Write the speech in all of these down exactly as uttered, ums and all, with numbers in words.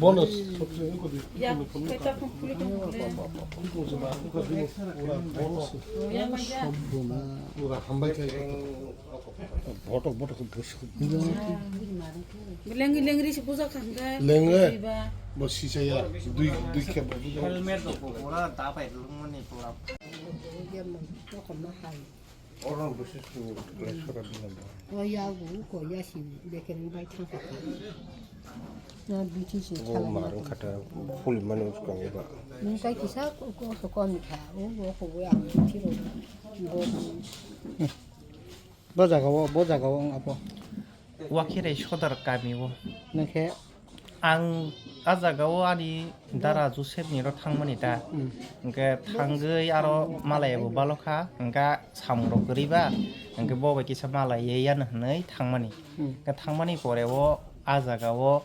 Bonus. Botok, botok, botok. Lengri, lengri se bujak kha hwnkhe. Lengri. Bo sisaya, dui, dui khe bo bujak. Helmet rok bo pura dabai lungmani pura. Oro bwswk sini glass sora bini bo. O ya bu ko ya si bekereng bai thang kha. Na bithi se. Bo chala marung na khata phul mani uskang ba. Nung kai kisa ko ko so ko mi kha. O bo ko bo ya bithi ro. Bo. Bo jaga o, bo jaga o ang apo. Wakhirai sodar kami o. Nang khe? Ang a jaga o ani dara Joseph ni ro thangmani ta. Hmm. Hwnkhe thangwi aro malai bo balokha, hwnkhe samung rok kwrwi ba, hwnkhe bo bai kisa malai ye yan hwnwi thangmani. Hmm. Hwnkhe thangmani pore o a jaga o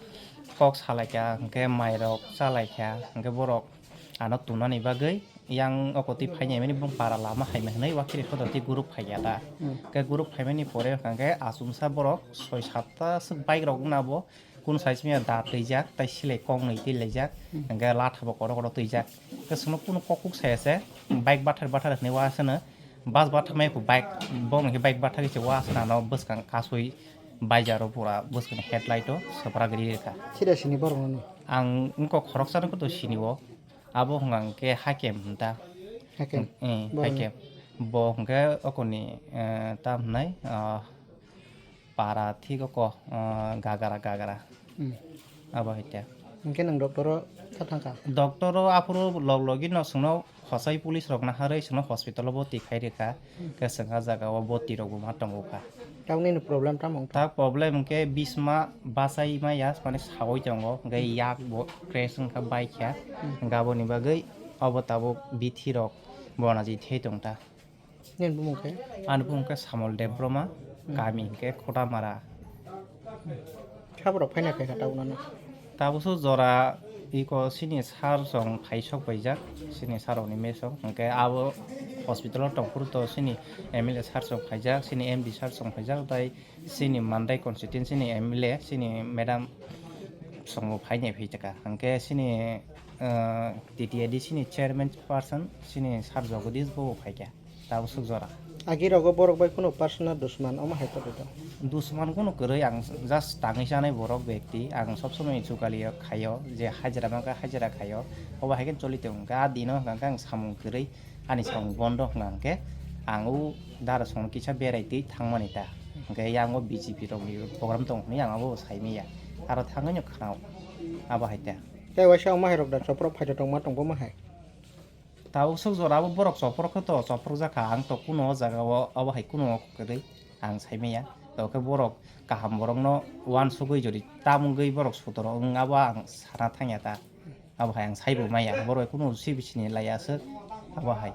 kok salaikha, hwnkhe mai rok chalaikha, hwnkhe borok ano tunani bagwi yang oko twi phainai mani bung para lama hai hwnwi wakhirai sodar twi group phaiya ta. Hmm. Hwnkhe group phaimani pore hwnkhe achumsa borok soi satta swk bike rok wngna bo. Kunu sai simi da twijak, tai silai kok nwi twi laijak, hmm, hwnkhe latha bo kotor kotor twijak. Hwnkhe chwngno kunu kok kuk sai se, bike bathar bathar hwnwi wasano, bus bathar mai kho bike, bo hwnkhe bike bathar se wasano ano bwskang kasui baijaro pura bwskang headlight o swprak ri rwkha. Sida sini borok no? Ang wngkha khoroksano koto sini o, abo hwnkha hwnkhe Hakem hwn ta. Hakem? Eh, borok no? Hakem. Bo hwnkhe okoni, eh, tam hwnai, ah, para thik oko, ah, gagara gagara. Hmm. Abo hai ta. Hwnkhe nwng doctor o ta thangkha? Doctor o aphuru log logi no chwngno khosai police rok naharwi chwngno hospital o boti khai rwkha. Hmm. Khe chwng a jaga o boti rok bo ma tongo kha. Tamoni ni problem tamo wngkha? Ta problem hwnkhe bisma bachai maya mane sawi tongo, hwnkhe yak bo crash wngkha bike kha. Hmm. Hwnkhe aboni bagwi obo tabuk bithi rok bonaji thai tong ta. Nini bumung khe? Ani bumung khe Samol Debbarma, hmm, kami hwnkhe Khotamara. Saborok phaina khe kha tabuk nano? Tabukso jora iko sini sir song phai sok paijak, sini sir rokni mesa hwnkhe abo hospital o tongphuru to sini M L A sir song phaijak, sini M D sir song phaijak, tai sini Mandai constituency ni M L A, sini madam song bo phainai phaitaka. Hwnkhe sini, ah, T T A D C ni chairman person, sini sir Jagadish bo phaikha. Tabuk swk jora. Agi rogo borok bai kunu personal dusman omo hai tongwi tong? Dusman kunu kwrwi, ang just tangwi chanai borok bekti, ang sob somoi jugali khaio, je hajira mankha hajira khaio, obo hai khe choli tongo. Hwnkhe a dino hwnkha khe ang samung kwrwi, ani samung bondo hwnkha hwnkhe ang o dara songno kisa berai twi thangmani ta. Hwnkhe yang o B J P rokni program tongo hwnwi ang abo sai manya. Aro thangwi no khwnao abo hai ta. Tei waisa omo hai rok da chopro phaito tongma tongbo ma hai? Tabuk swk jora abo borok chopor khe to chopor jakha, ang to kuno o jaga o abo hai kuno kwrwi ang sai manya. To khe borok kaham borok no uansugwi jodi tamungwi borok sotoro wng abo ang sana thangya ta. Abo hai ang saibo maya, borok kuno C B C ni laiya swk abo hai.